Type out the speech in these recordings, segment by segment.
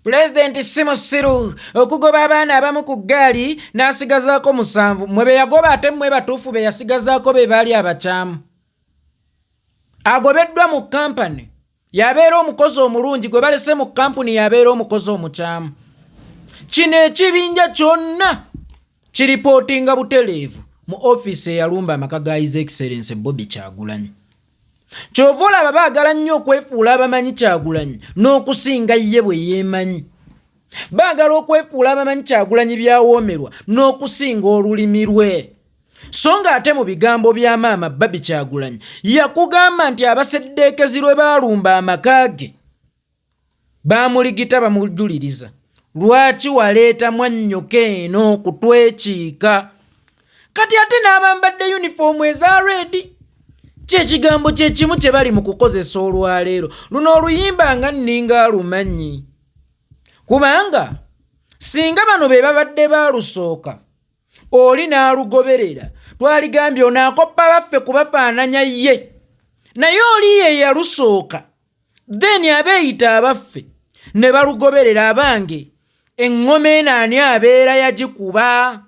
Pulezidenti si musiru okugoba abaana abamu ku ggaali n'asigazaako 7. Mmwe be yagoba ate mmwe batuufu be yasigazaako be baali abakyamu. Agobeddwa mu kampani yabeera omukozi omulungi, gwe balese mu kampuni yabeera omukozi omukyamu. Kino ekibinja kyonna kiripootinga butereevu mu ofiisi eyalumba amaka ga His Excellency Bobi Kyagulanyi. Ky'ova olaba baagala nnyo okwefuula abamanyi Kyagulanyi n'okusinga ye bwe yeemanyi. Baagala okwefuula abamanyi Kyagulanyi by'awoomerwa n'okusinga olulimi lwe. So ng'ate mu bigambo bya maama Barbie Kyagulanyi yakugamba nti abaseddeekezi lwe baalumba amaka ge baamuligita bamujuliriza lwaki waleeta mwannyoko eno kutwekiika. Kati ate n'abambadde yunifoomu eza reedi kyekigambo kyekimu kye bali mu kukozesa olwaleero. Luno oluyimba nga nninga alumanyi, kubanga singa bano be babadde baalusooka oli n'alugoberera twaligambye ono akoppa baffe kubafaananya ye, naye oli ye yalusooka then abeeyita abaffe ne balugoberera. Abange, eŋŋoma eno ani abeera yagikuba?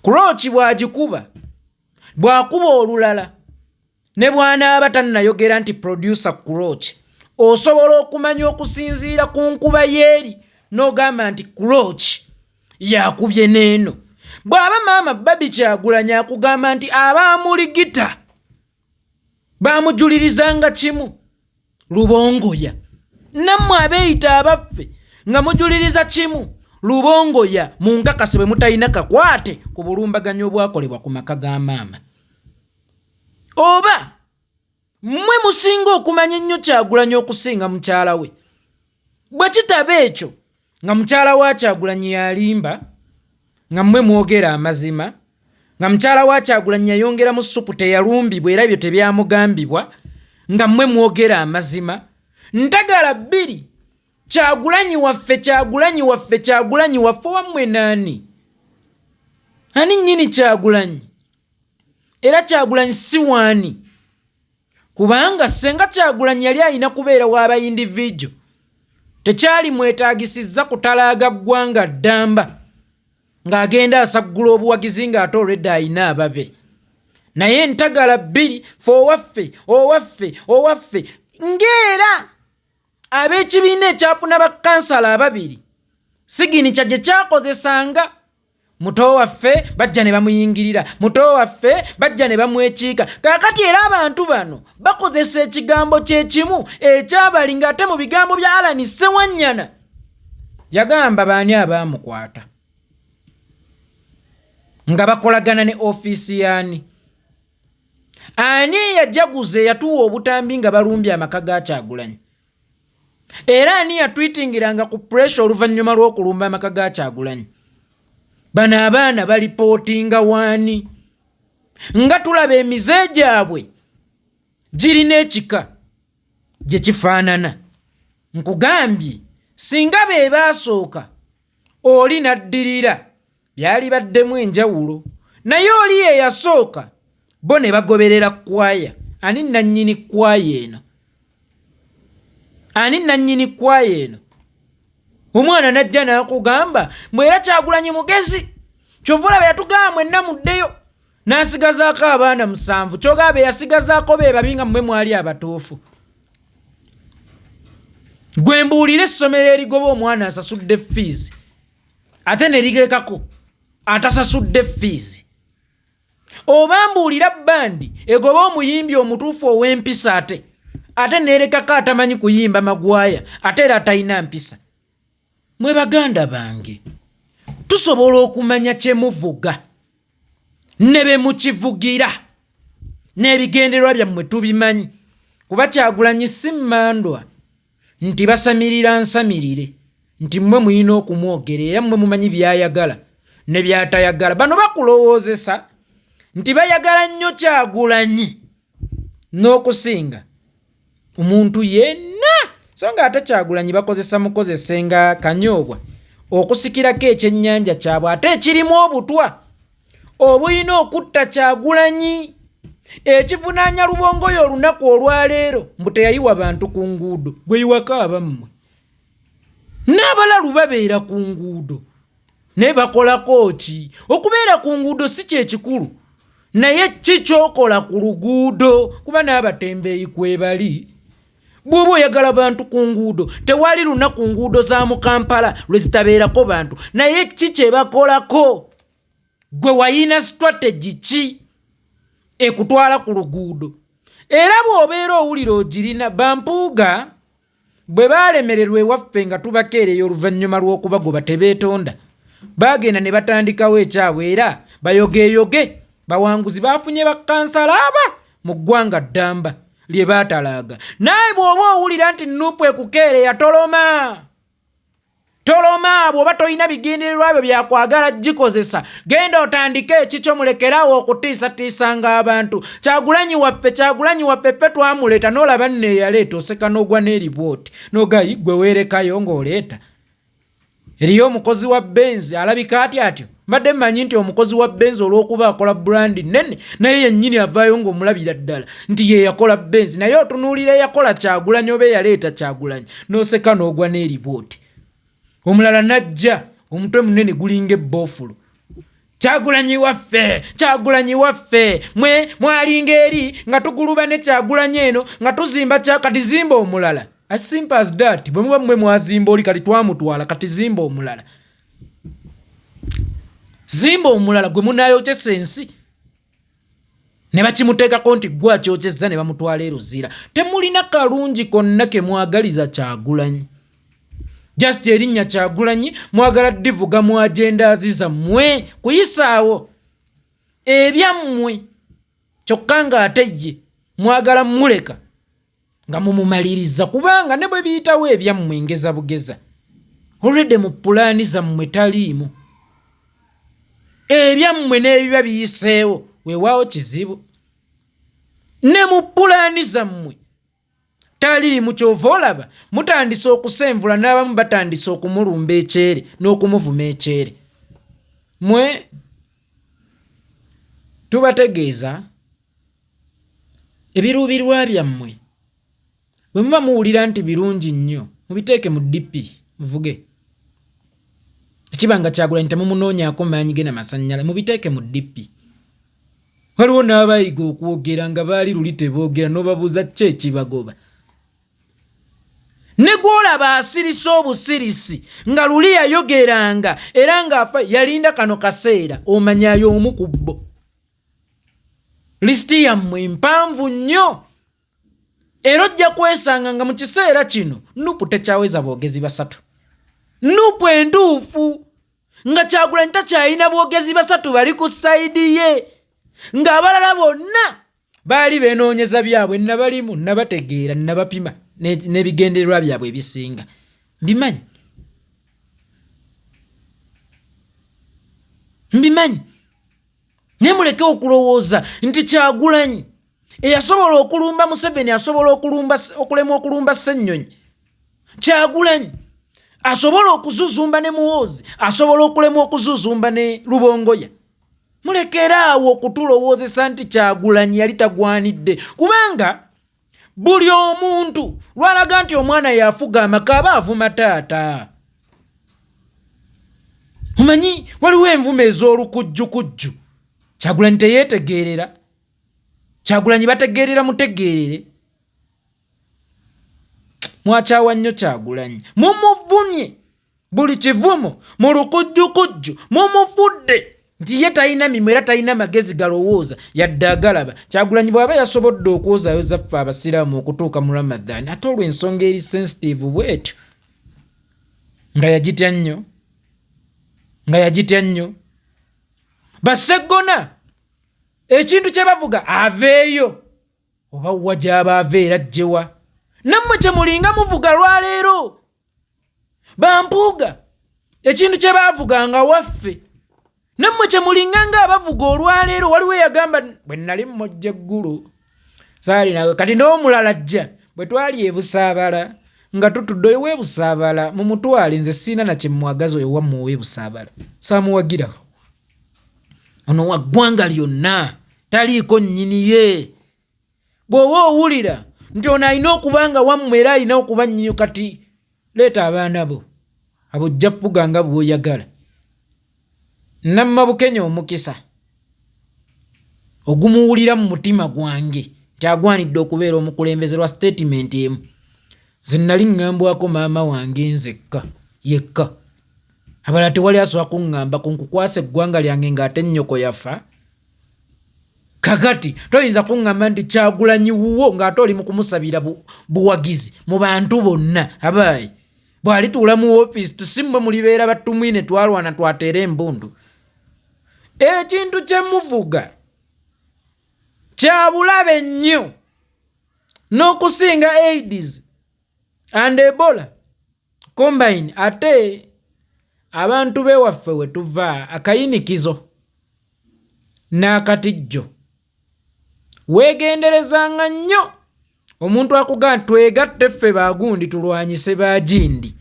Kuroki bw'agikuba, bw'akuba olulala ne bw'anaaba tannayogera nti producer Kuroki, osobola okumanya okusinziira ku nkuba y'eri n'ogamba nti Kuroki yakubye n'eno. Bw'aba maama Barbie Kyagulanyi akugamba nti abaamuligita baamujulirizanga kimu Lubongoya, nammwe abeeyita abaffe nga mujuliriza kimu Lubongoya, mu nkakase bwe mutalina kakwate ku bulumbaganyi obwakolebwa ku maka ga maama. Oba mmwe musinga okumanya ennyo Kyagulanyi okusinga mukyala we. Bwe kitaba ekyo nga mukyala wa Kyagulanyi yalimba, nga mmwe mwogera amazima, nga mukyala wa Kyagulanyi yayongeramu ssupu teyalumbibwa era ebyo tebyamugambibwa, nga mmwe mwogera amazima. Ntagala bbiri, Kyagulanyi waffe, Kyagulanyi waffe, Kyagulanyi waffe, wammwe naani? Ani nnyini Kyagulanyi? Era Kyagulanyi si waani? Kubanga ssenga Kyagulanyi yali alina kubeera w'aba individual, tekyali mwetaagisizza kutalaaga ggwanga ddamba ng'agenda asaggula obuwagizi ng'ate already alina ababe. Naye entagala bbiri, fe owaffe, owaffe, owaffe, ng'era ab'ekibiina ekyafuna bakkansala ababiri siginikya gye kyakozesanga muto waffe bajja ne bamuyingirira, muto waffe bajja ne bamwekiika. Kaakati era abantu bano bakozesa ekigambo kye kimu ekyabali ng'ate mu bigambo bya Allan Ssewanyana yagamba baani abaamukwata nga bakolagana ne ofiisi yaani? Ani eyajaguza eyatuwa obutambi nga balumbye amaka ga Kyagulanyi? Era ani yatwitingiranga ku pressure oluvannyuma lw'okulumba amaka ga Kyagulanyi? Bano abaana balipootinga waani? Nga tulaba emize gyabwe girina ekika gye kifaanana. Nkugambye singa be baasooka oli n'addirira byalibaddemu enjawulo, naye oli ye yasooka bo ne bagoberera kkwaya. Ani nnannyini kkwaya eno? Ani nnannyini kkwaya eno? Omwana n'ajja n'akugamba mbu era Kyagulanyi mugezi, kyova olaba yatugamba mwenna muddeyo, n'asigazaako abaana 7. Kyogamba be yasigazaako be babi nga mmwe mwali abatuufu. Gwe mbuulira essomero erigoba omwana asasudde fiizi ate ne lirekako atasasudde fiizi, oba mbuulira bbandi egoba omuyimbi omutuufu ow'empisa ate neerekako atamanyi kuyimba magwaya ate era atalina mpisa. Mwe baganda bange tusobola okumanya kye muvuga ne be mukivugira n'ebigendererwa byammwe tubimanyi, kuba Kyagulanyi si mmandwa nti basamirira nsamirire nti mmwe mulina okumwogera era mmwe mumanyi by'ayagala ne by'atayagala. Bano bakulowoozesa nti bayagala nnyo Kyagulanyi n'okusinga omuntu yenna, so ng'ate Kyagulanyi bakozesa mukozese nga kanyoobwa okusikirako ekyennyanja kyabwe ate ekirimu obutwa obulina okutta Kyagulanyi. Ekivunaanya Lubongoya olunaku olwaleero mbu teyayiwa bantu ku nguudo, gwe yiwako abammwe. N'abalalu babeera ku nguudo naye bakolako ki? Okubeera ku nguudo si kye kikulu, naye ki ky'okola ku luguudo, kuba n'abatembeeyi kwebali. Bw'oba oyagala bantu ku nguudo, tewali lunaku nguudo za mu Kampala lwe zitabeerako bantu, naye ki kye bakolako? Gwe wayina strategy ki ekutwala ku luguudo? Era bw'obeera owulira ogirina, bampuuga bwe baalemererwa ewaffe nga tubakeereya oluvannyuma lw'okubagoba tebeetonda, baagenda ne batandikawo ekyabwe era bayogeeyoge bawanguzi baafunye bakkansala aba mu ggwanga ddamba lye baatalaaga. Naawe bw'oba owulira nti Nup ekukeereya toloma. Toloma bw'oba tolina bigendererwa byo bya kwagala gikozesa, genda otandike ekikyo mulekerawo okutiisatiisanga abantu. Kyagulanyi waffe, Kyagulanyi waffe ffe twamuleeta n'olaba nno eyaleeta oseka n'ogwa n'eripooti n'ogayi ggwe weerekayo ng'oleeta. Eriyo omukozi wa Benz alabika atya atyo? Mbadde mmanyi nti omukozi wa Benz olw'okuba akola brand nnene naye yennyini avaayo ng'omulabira ddala nti ye yakola Benz, naye otunuulira eyakola Kyagulanyi oba eyaleeta Kyagulanyi n'oseka n'ogwa n'eripooti. Omulala n'ajja omutwe munene gulinga ebboofulu. Kyagulanyi waffe, Kyagulanyi waffe, mwe mwalinga eri nga tuguluba ne Kyagulanyi eno nga tuzimba kya kati zimba omulala. As simple as that. Bwe muba mmwe mwazimba oli kati twamutwala kati zimba omulala. Zimba omulala gwe munaayokyesa ensi. Ne bakimuteekako nti gwe akyokyezza ne bamutwala e Luzira. Temulina kalungi konna ke mwagaliza Kyagulanyi. Just erinnya Kyagulanyi mwagala divuga mu agendas zammwe kuyisaawo ebyammwe kyokka ng'ate ye mwagala muleka nga mumumaliriza kubanga ne bwe biyitawo ebyammwe ngeza bugeza already mu pulaani zammwe taliimu ebyammwe n'ebiba biyiseewo weewaawo kizibu ne mu pulaani zammwe taliimu kyova olaba mutandise okusenvula n'abamu batandise okumulumba ekyere n'okumuvuma ekyere mwe tubategeeza Ebiruubirirwa byammwe bwe muba muwulira nti birungi nnyo, mubiteeke mu DP muvuge. Ekiba nga Kyagulanyi temumunoonyaako maanyi ge na masannyalaze, mubiteeke mu DP. Waliwo n'abayiga okwogera nga baali luli teboogera n'obabuuza ki ekibagoba. Ne gw'olaba asirise obusirisi nga luli yayogeranga era ng'afa yalinda kano kaseera omanya y'omu ku bo. Lisiti yammwe mpanvu nnyo era ojja kwesanga nga mu kiseera kino Nupu tekyaweza boogezi basatu. Nupu entuufu nga Kyagulanyi takyalina boogezi basatu bali ku sayidi ye ng'abalala bonna baali benoonyeza byabwe. Nabalimu, nabategeera, nabapima n'ebigendererwa byabwe ebisinga mbimanyi. Mbimanyi. Naye muleke okulowooza nti Kyagulanyi eyasobola okulumba Museveni asobola okulema okulumba Ssennyonyi. Kyagulanyi asobola okuzuzumba ne Muhoozi, asobola okulema okuzuzumba ne Lubongoya. Mulekere awo okutulowoozesa nti Kyagulanyi yali tagwanidde, kubanga buli omuntu lwalaga nti omwana yafuga amaka aba avuma taata. Omanyi waliwo envuma ez'olukujjukujju. Kyagulanyi teyeetegeerera. Kyagulanyi bategeerera mutegeerere. Mwakyawa nnyo Kyagulanyi, mumuvumye buli kivumo mu lukujjukujju, mumufudde nti ye talina mimwa era talina magezi galowooza yadde agalaba. Kyagulanyi bw'aba yasobodde okwozayoza ffe Abasiraamu okutuuka mu Ramadhan, ate olwo ensonga eri sensitive bw'etyo nga yagitya nnyo, nga yagitya nnyo. Basseggona ekintu kye bavuga aveeyo oba wa gy'aba ava era ajjewa. Nammwe kye mulinga muvuga lwaleero. Bampuuga ekintu kye baavuganga waffe nammwe kye mulinga nga abavuga olwaleero. Waliwo eyagamba bwe nnali mmojja eggulu saali nawe, kati n'omulala ajja bwe twali e Busaabala nga tutudde oyo w'e Busaabala mumutwale, nze sirina na kye mmwagaza oyo wammwe ow'e Busaabala saamuwagirawo, ono wa ggwanga lyonna. Taliiko nnyini ye. Bw'oba owulira nti ono alina okuba nga wammwe era alina okuba nnyini, kati leeta abaana bo abo, ojja kufuga nga bw'oyagala. Namma Bukenya omukisa ogumuwulira mu mutima gwange nti agwanidde okubeera omukulembeze lwa sitatimenti emu ze nnali ŋŋambwako maama wange nzekka yekka. Abalala tewali asobola kuŋŋambako nkukwasa eggwanga lyange ng'ate nnyoko yafa. Kakati toyinza kuŋŋamba nti Kyagulanyi wuwo ng'ate oli mu kumusabira buwagizi mu bantu bonna. Abaayi bw'alituula mu ofiisi tusimmwe mulibeera batumwine twalwana twateera embundu. Ekintu kye muvuga kya bulabe nnyo n'okusinga AIDS and Ebola combine. Ate abantu b'ewaffe we tuva akayinikizo n'akatijjo, weegenderezanga nnyo omuntu akugamba twegatte ffe bagundi tulwanyise bagindi,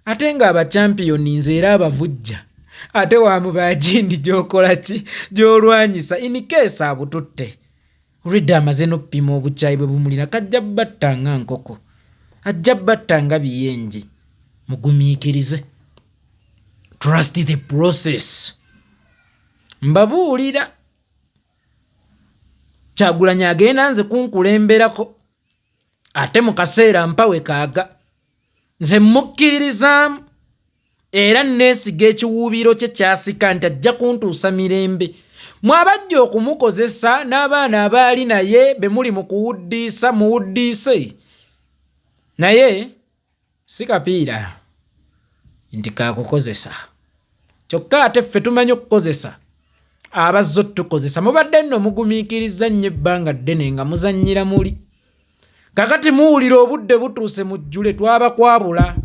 ate nga abachampiyoni nze era abavujja, ate wamu bagindi gy'okola ki gy'olwanyisa in case abututte olwedde amaze n'okupima obukyayi bwe bumulina, kajja batta nga nkoko, ajja batta nga biyenje. Mugumiikirize, trust the process. Mbabuulira, Kyagulanyi agenda nze kunkulemberako, ate mu kaseera mpawe kaaga nze mukkiririzaamu era neesiga ekiwuubiro kye kyasika nti ajja kuntuusa mirembe. Mwabajja okumukozesa n'abaana abaali naye be muli mu kuwuddiisa, muwuddiise naye si kapiira nti kakukozesa. Kyokka ate ffe tumanyi okukozesa abazze otukozesa. Mubadde nno mugumiikirizza nnyo ebbanga ddene nga muzannyira muli, kakati muwulira obudde butuuse mujjule. Twabakwabula.